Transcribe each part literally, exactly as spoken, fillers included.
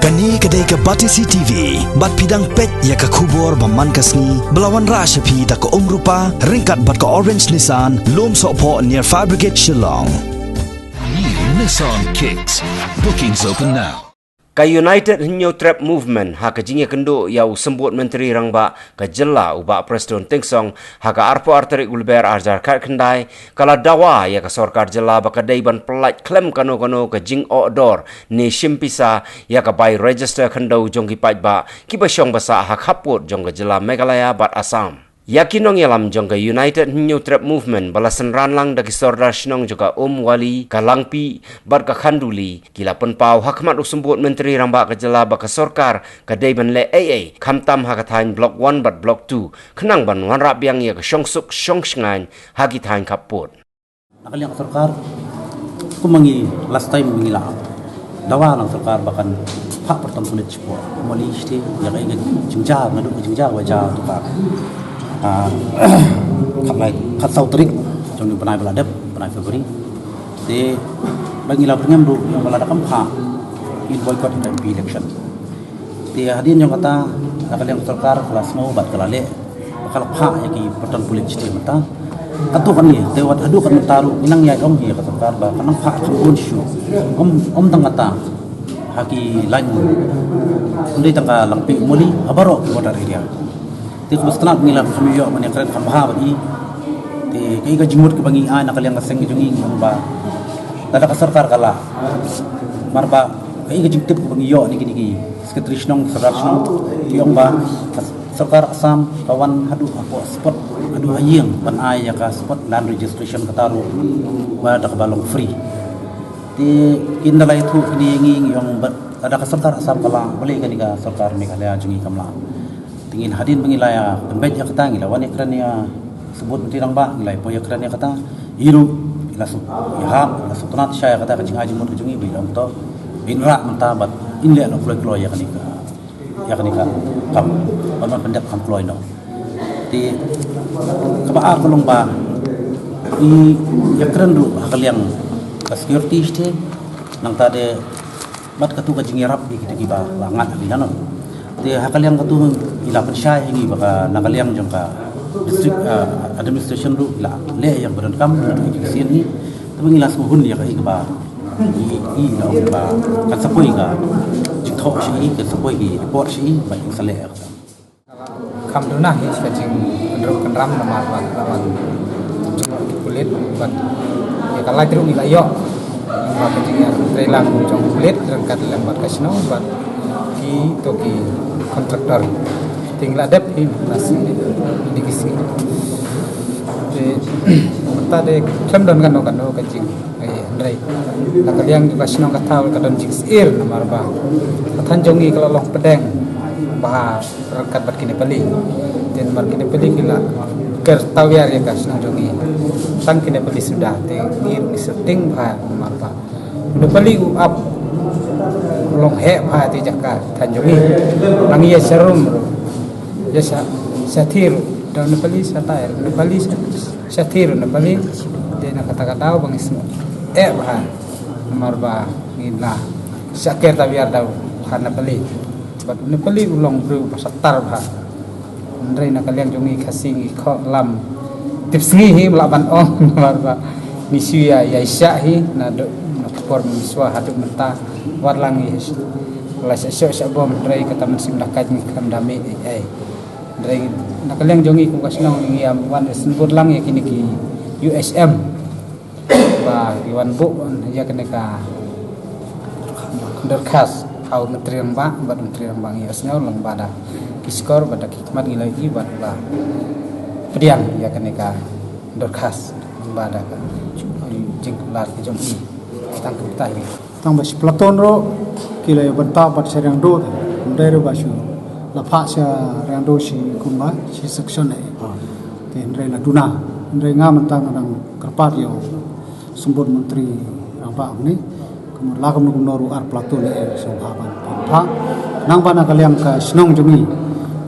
Kane ka dei ka Batesi T V, bad phi dang peit ïa ka khubor ba man ka sngi, ba la wanrah sha phi da ka Umrupa, ryngkat bad ka Orange Nissan, Lumsohphoh near Fire Brigade Shillong. New Nissan Kicks. Bookings open now. Ka United Hynñiewtrep Movement ha ka jingïakynduh ïa u Symbud Myntri Rangbah ka jylla u Bah Prestone Tynsong ha ka arphew ar tarik u Lber arhajar khatkhyndai, ka la dawa ïa ka sorkar jylla ba ka dei ban pyllait khlem kano kano ka jingoh dor ne shim pisa ïa ka bai register khyndew jong ki paidbah kiba shong ba sah ha khappud jong ka jylla Meghalaya bad Assam. Ïa ki nongïalam jong ka United Hynñiewtrep Movement ba la synran lang da ki sordar shnong jong ka Umwali, ka Langpih bad ka Khanduli, ki la pynpaw ha khmat u Symbud Myntri Rangbah ka jylla ba ka sorkar ka dei ban leh ei ei khamtam ha ka thaiñ Block One bad Block Two, khnang ban wanrah biang ïa ka shongsuk shongshngaiñ ha ki thaiñ khappud. Na ka liang ka sorkar, kumba ngi last time ngi la dawa na ka sorkar ba kan phah pyrthei pulit shapoh Umwali shatei, ïa ka jingjia, naduh ka jingjia ba jia tu ka, ah, khatlai, khatsaw tarik jong u bnai ba la dep, bnai February. Te ba ngi la byrngem ruh, ïa ba lada kam phah, ngin boycott ïa ka M P election. Te hadien jong kata, na ka liang sorkar ka la sngew bad ka la leh ba ka la phah ïa ki pyrthei pulit shatei mynta. Katto katne, te wat haduh katne mynta ruh ngi nang ïai ong ïa ka sorkar ba kan nang phah kham bun shuh. Ym, ym tang kata, ha ki lain, ym dei tang ka Langpih Umwali, ha baroh ki border area. Te kaba sngewtynnat ngi la kham ïoh ban ïakren kham bha bad i. Te kaei ka jingmut kaba ngi ai na ka liang ka seng ka jong ngi, ngi ong ba lada ka sorkar ka lah, namar ba kaei ka jingtip kaba ngi ïoh na kine ki sekretari shnong, sordar shnong, ki ong ba ka sorkar Assam ka wan haduh hapoh spot, haduh ha ïing ban ai ïa ka spot land registration kata ruh ba da kaba long free. Te kin da la ïathuh kine ïa ngi, ngi ong ba lada ka sorkar Assam ka lah, balei kane ka sorkar Meghalaya jong ngi kam lah? Te ngin hadien ba ngi la ïa pynbeit ïa kata, ngi la wan ïakren ïa Symbud Myntri Rangbah, ngi la ïa poi ïakren ïa kata. Hi ruh i la suk, i hap, i la suk tnat sha ïa kata ka jingai jingmut ka jong ngi, ba i la ong to, in rah mynta bad in leh noh kloi kloi ïa kane ka, ïa kane ka kam, ban ban pyndep kam kloi noh. Te kaba ar ka long ba i ïakren ruh ha ka liang ka security shatei, nangta de bad katu ka jingïarap ïa kita kiba la ngat ha ki nano. Te ha ka liang katu i la pynshai ha ngi ba ka, na ka liang jong ka district, ah, administration ruh i la leh ïa ba donkam, na ka sien hi. Te ba ngi la sngewhun ïa ka i kaba i, i la ong ba kan sa poi ka jingthoh sha i, kan sa poi ki report sha i, ba in sa leh ïa kata. Kham duna hi ka jingpynrem pynram namar ba ka wan jong ki pulit bad ïa ka lait ruh ngi la ïoh. Namar ka jingïatreilang jong ki pulit ryngkat lem bad ka shnong bad kito ki contractor. Te ngi la dep hi na sngi, ïa kine ki sngi. Te mynta de khlem don kano kano ka jing Ai, hynrei na ka liang jong ka shnong ka thaw ka don jingsyier namar ba ka thaiñ jong ngi ka la long pdeng bha ryngkat bad ki Nepali. Te namar ki Nepali ki la ker tawiar ïa ka shnong jong ngi. Tang ki Nepali suda te ngi ruh ngi syrting bha namar ba u Nepali u ap long heh bha te jaka thaiñ jong ngi. Nang ïa sharum ruh, ïa sha, shathie ruh da u Nepali, shataï Nepali, sha shathie ruh Nepali. Te na kata ka daw ba ngi sngewthuh bha namar ba ngi la shah ker tawiar da u ha Nepali. Bad u Nepali u long briew ba shatar bha. Hynrei na ka liang jong ngi Khasi ngi khoh lam tip sngi hi, ym lah ban ong namar ba ngi shu ïa ïaishah hi naduh na ka por mynshuwa haduh mynta. Wat la ngi la shah shoh shah bom, hynrei kata mynsiem da ka jong ngi khlem da mih ei ei. Hynrei na ka liang jong ngi kum ka shnong ngi ïa wan ïa sngewbha lang ïa kine ki U S M ba ki wan buh ïa kane ka dorkhas ha u Myntri Rangbah bad u Myntri Rangbah ngi ïa sngew lang ba da ki skor bad da ki khmat ngi la ïohi bad ba pdiang ïa kane ka dorkhas ba da ka jingkular ka jong i. Tang kumta hi. Tang ba shi platoon ruh ki la ïa bynta bad sha Riangdo te. Hynrei ruh ba shu la phah sha Riangdo shi kumba shi section eh. Te hynrei la duna. Hynrei nga mynta nga dang kyrpad ïa u Symbud Myntri Rangbah kumne. Kumno la kumno kumno ruh ar platoon eh shu phah ban phah. Nang ba na ka liang ka shnong jong ngi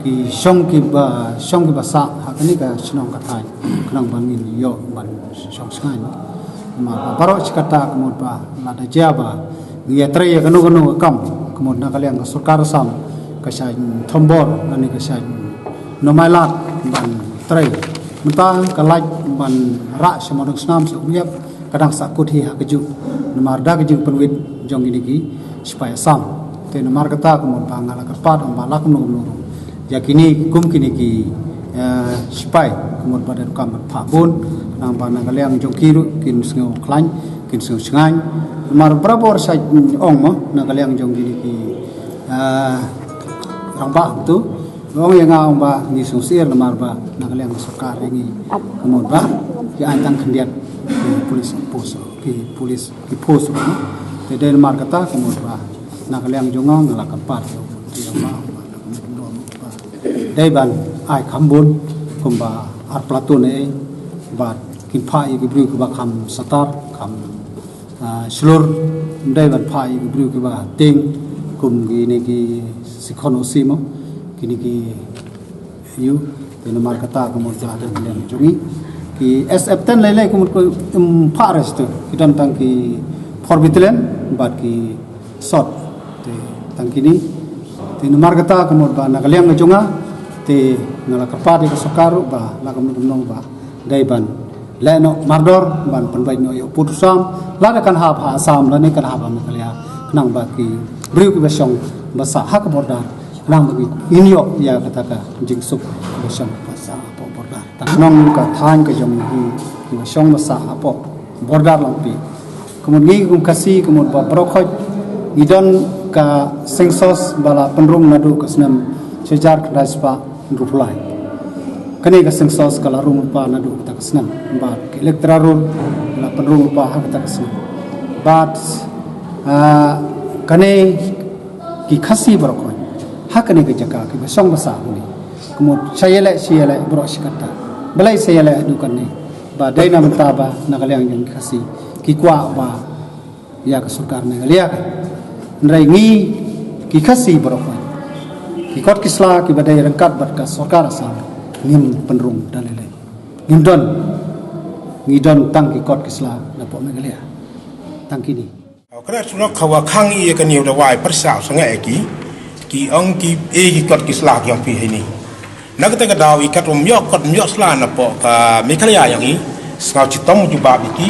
ki shong kiba, shong kiba sah ha kane ka shnong ka thaiñ. Khnang ban ngin ïoh ban shong shngaiñ. Namar ba baroh shi katta ka mut ba lada jia ba ngi ïatrei ïa kano kano ka kam Ka mut na ka liang ka sorkar Assam ka shah thombor lane ka shah nomai lad ban trei. Mynta ka lait ban rah sha Mawdong Snam sha Umliap ka dang sahkut hi ha ka juh. Namar da ka jingpynwit jong kine ki sipai Assam. Te namar kata ka mut ba nga la kyrpad ong ba la kumno kumno ruh ïa kine kum kine ki, eh, sipai ka mut ba da kam ban phah bun. Nang ba na ka liang jong ki ruh kin sngew khlaiñ, kin sngew shngaiñ. Namar barabor sa ong mo na ka liang jong kine ki, eh, rangbah tu. Ong ïa nga ong ba ngi sngewsih namar ba na ka liang sorkar ïa ngi ka mut ba ki ai tang khyndiat ki police post, ki police ki post ruh. Te dei namar kata ka mut ba na ka liang jong nga nga la kyrpad ïa u Myntri Rangbah ba dei ban ai kham bun kumba ar platoon eh ba kin phah ïa ki briew kiba kham satar kham, ah, shlur, ym dei ban phah ïa ki briew kiba tieng kum kine ki sikhon O C mo kine ki ïa u. Te namar kata ka mut ba da ka liang jong ngi ki S F ten lei lei ka mut ko ym phah re tu ki don tang ki four battalion bad ki sot te tang kine. Te namar kata ka mut ba na ka liang ka jong nga te nga la kyrpad ïa ka sorkar ruh ba la kumno kumno ba dei ban leh noh mardor ban pynbeit noh ïa u pud u sam lada kan hap ha Assam lane kan hap ha Meghalaya khnang ba ki briew kiba shong ba sah ha ka border khnang ba ngin ïoh ïa kata ka jingsuk kiba shong ba sah hapoh border. Tang nong ka thaiñ ka jong ngi kiba shong ba sah hapoh border Longpi. Ka mut ngi kum Khasi ka mut ba baroh khoit ngi don ka census ba la pynrung naduh ka snem shihajar khyndai spah hynriewphew lai. Kane ka census ka la rung lypa naduh kata ka snem bad ka electoral roll ka la pynrung lypa ha kata ka snem. Bad, ah, kane ki Khasi baroh khoit ha kane ka jaka kiba shong ba sah hangne ka mut sha ïaleh sha ïaleh baroh shi katta. Balei sha ïaleh haduh kane? Ba dei na bynta ba na ka liang jong ki Khasi ki kwah ba ïa ka sorkar Meghalaya ka. Hynrei ngi ki Khasi baroh khoit ki kot ki sla kiba dei ryngkat bad ka sorkar Assam ngim pynrung da lei lei. Ngim don, ngi don tang ki kot ki sla napoh Meghalaya. Tang kine. Kret shnong ka wa khang ïa kane u dawai pyrshah sngewsih ïa ki, ki ong ki, eh, ki kot ki sla ki ong phi hini. Na kata ka daw i kat um ïoh kot um ïoh sla napoh ka Meghalaya ïa ngi, sngap chitom jubab ïa ki,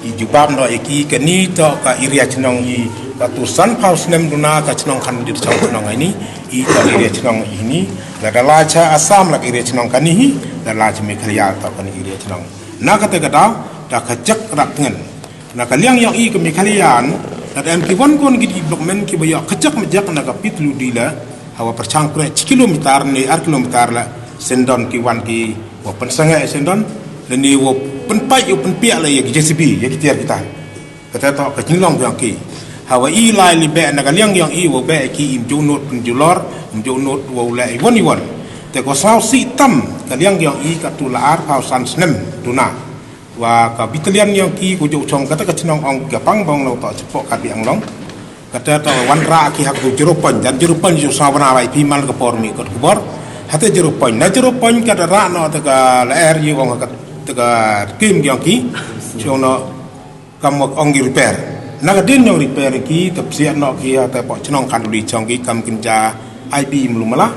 i jubab noh ïa ki kane to ka area chnong i ka tu san phaw snem duna ka chnong khan di chnong chnong ini, i ka area chnong ini, la da la cha Assam la ka area chnong kane hi, la la cha Meghalaya to kane area chnong. Na kata ka daw, da ka jak rak ngen. Na ka liang ïong i ka Meghalaya, na da em ki wan kon ki development kiba ïoh kajak majak na ka P W D la, hawa pyrshang kre chi kilometer ne ar kilometer la, syndon ki wan ki wa pynsangeh syndon, lane wa pynpait wa pynpiah la ïa ki J C B, ïa ki tiar kita. Kata to ka jinglong ïong ki. Hawa i lai li beh na ka liang ïong i wa beh ki im ju not pynjulor, im ju not wa u leh i wan i wan. Te ko saw si tam ka liang ïong i ka tu la ar phaw san snem duna. Wa ka battalion ïong ki ku ju chong kata ka chnong ong ka pang bong lo to chapok ka biang long. Kata to wanrah ki ha ku zero point dan zero point ju saw bana bai pi mal ka por mi kot kubor. Hata zero point na zero point kata ra no ta ka la er yu ong ka ta ka kim ïong ki. Chong no kam ong ki repair. Na ka din ïong repair ki ta psiat no ki hata po chnong kan li chong ki kam kin ja I B mlu mala.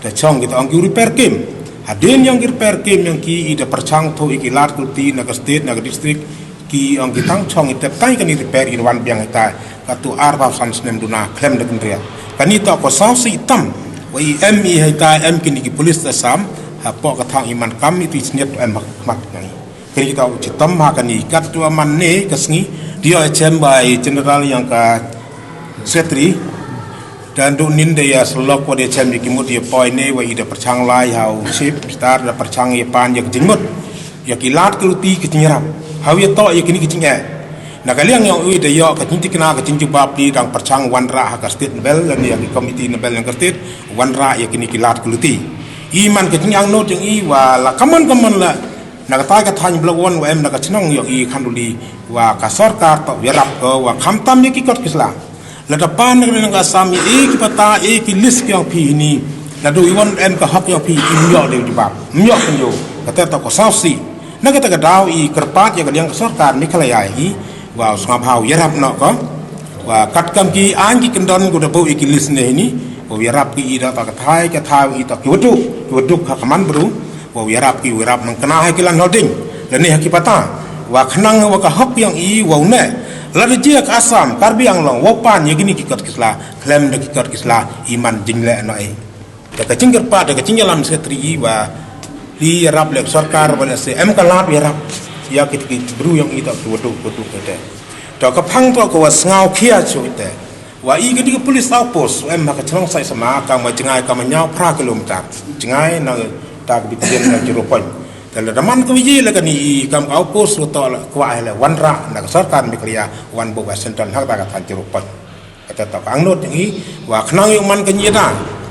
Ta chong kita ong ki repair kim. Hadien ïong ki repair kim ïong ki i da pyrshang tho i ki lad kulti na ka state na ka district ki ong ki tang chong i tep tai kani repair i wan biang ita ka tu ar ba san snem duna khlem da kynria. Kani ta ko saw si tam wa i em i hai ta em kini ki police Assam ha po ka thang i man kam i tu i sniat em mak mak ngai. Kini kita u chitom ha kani kat tu man ne ka sngi dia chem bai general ïong ka secretary. Dan du nin de ya selok wa de chem ya kimut ya poi ne wa i da pyrchang lai ha u chief star da pyrchang ya pan ya ka jingmut. Ya ki lad ki luti ki jingrap. Ha u ya to ya kini ki jingeh. Na ka liang ya u da ya ka jingtikna ka jingjubab di dang pyrchang wanrah ha ka state level dan ya ki komiti level yang ka state wanrah ya kini ki lad ki luti. I man ka jingyang not yang i wa la kaman kaman la na ka tai ka thaiñ blok wan wa em na ka chnong ya i khanduli wa ka sorkar to ya rap ko wa khamtam ya ki kot ki sla. Lada pan nang nang ka Assam i ki pata i ki list ki ong phi hini. Lada i wan em ka hok ong phi i ym ïoh de jubab. Ym ïoh pynïoh. Kata to ko saw si. Na kata ka daw i kyrpad ïa ka liang ka sorkar Meghalaya i. Wow, sngap hau ïarap noh ko. Wa katkam ki aiñ ki kyndon ko da bau i ki list ne hini. Wa u yarap ki i da ta ka thai ka thai i ta ki waduk ki waduk ha kaman bru. Wa u yarap ki u yarap man kena ha ki lan holding. Lane ha ki pata wa khnang wa ka hok yang i wa u ne. Lada jia ka Assam Karbi Anglong wa pan ya kini ki kot ki sla khlem da ki kot ki sla i man jingle no i. Da ka jingkyrpad da ka jingïalam Secretary i wa i yarap le sorkar wa le se em ka lad yarap ya ki ki bru yang i ta ki waduk waduk te. To ka phang to ko wa sngaw khia chu te. Wa i ka di ka police outpost em ha ka chnong Saisama ka ma jngai ka ma nyaw phra kilometer. Jngai na ta ka bitien na zero point. Te la da man ka wi la ka ni i kam ka outpost to la kwa le wan ra na ka sorkar Meghalaya wan bo Washington ha ta ka than zero point. Kata ta ka angnot yang i wa khnang yo man ka nyida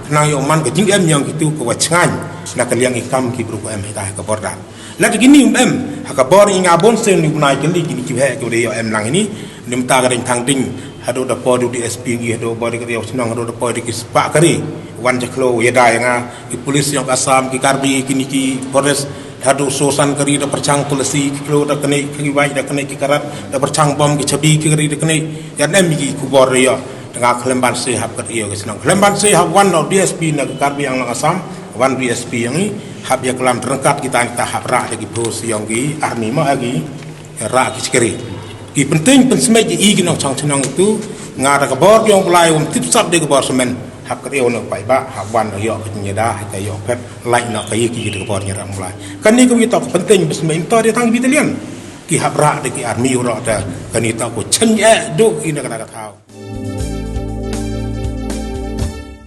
khnang yo man ka jingem yang kitu ka wa chngaiñ na ka liang i kam ki bru ko em ha ka border. La ki ni em ha ka bor i nga bon sen ni bnai kali ki ni ki he ki de yo em lang ni. Nim ta ka ding thang ding hadu da po du D S P gi hadu bor ka yo snong hadu da po di ki spa kari wan ja khlo ya da ya nga ki police yang Assam ki Karbi ki ni ki forest hadu so san kari da perchang tulsi ki khlo da kane ki wai da kane ki karat da perchang bom ki chabi ki kari da kane ya nem ki kubor yo. Tengah khlem ban se hap kat iyo ki snong khlem ban se hap wan no D S P na ka Karbi Anglong Assam wan D S P yang i hap ya klam terengkat kita kita hap ra da ki pos yang ki army ma agi ra ki sekeri. Ki penting pensmej i ki nong chang chnong tu nga da ka bor yong blai um tip sap de ka bor semen hap ka teo no pai ba hap wan yo ka nyeda ha ka yo pet lai no ka yi ki de ka bor nyera blai. Kan ni ka wi tok penting pensmej to de tang battalion ki hap ra de ki army ro da kan ni to ko chen ye do ki na ka da ka thau.